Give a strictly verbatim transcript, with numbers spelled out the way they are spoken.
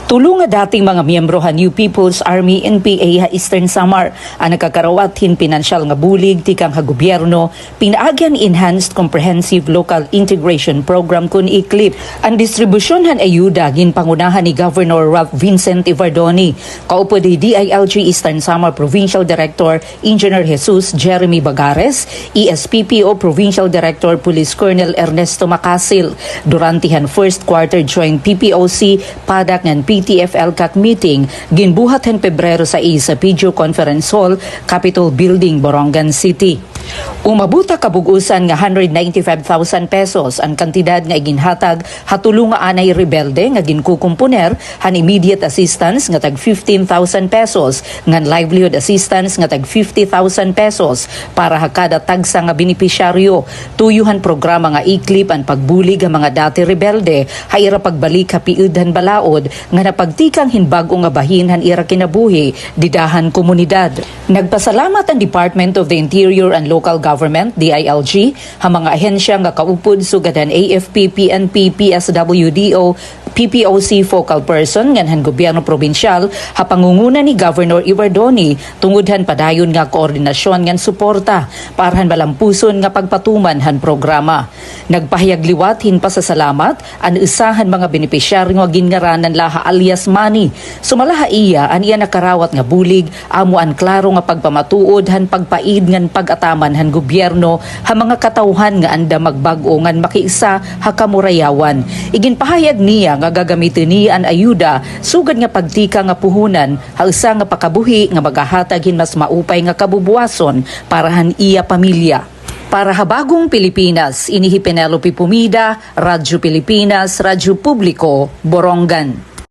Tulo nga dating mga miyembro han New People's Army, N P A, ha Eastern Samar an nakakarawat hin pinansyal nga bulig tikang ha gobyerno pinaagi han Enhanced Comprehensive Local Integration Program kun ECLIP. An distribusyon han ayuda ginpangunahan ni Governor Ralph Vincent Evardone, kaupod hi D I L G Eastern Samar Provincial Director Engineer Jesus Jeremy Bagares, E S P P O Provincial Director Police Colonel Ernesto Macasil, durante han first quarter joint P P O C, PADAC ngan P T F L CAC meeting, ginbuhat han Pebrero sais sa P G O Conference Hall, Capitol Building, Borongan City. Umabot ha kabug-osan nga hundred ninety-five thousand pesos an kantidad nga iginhatag ha tulo nga anay rebelde nga ginkukumponer han immediate assistance nga tag fifteen thousand pesos ngan livelihood assistance nga tag fifty thousand pesos para ha kada tagsa nga benepisyaryo. Tuyo han programa nga ECLIP an pagbulig ha mga dati rebelde ha ira pagbalik ha piud han balaod ngan ha pagtikang hin bag-o nga bahin han ira kinabuhi dida han komunidad. Nagpasalamat an Department of the Interior and Local Government, D I L G, ha mga ahensya nga kaupod sugad han A F P, P N P, P S W D O, P P O C focal person ngan han gobyerno probinsyal ha pangunguna ni Governor Evardone tungod han padayon nga koordinasyon ngan suporta para han malampuson nga pagpatuman han programa. Nagpahayag liwat hin pasasalamat an usa han mga benepisyaryo nga ginngaranan la ha alias Manny. Sumala ha iya, an iya nakarawat nga bulig amo an klaro nga pagpamatuod han pagpaid ngan pag-ataman han gobyerno ha mga katawhan nga andam magbag-o ngan makiisa ha kamurayawan. Iginpahayag niya nga gagamiton niya an ayuda sugad nga pagtikang nga puhunan ha usa nga pakabuhi nga magahatag hin mas maupay nga kabubuwason para han iya pamilya. Para ha Bagong Pilipinas, ini hi Penelope Pomida, Radyo Pilipinas, Radyo Publiko, Borongan.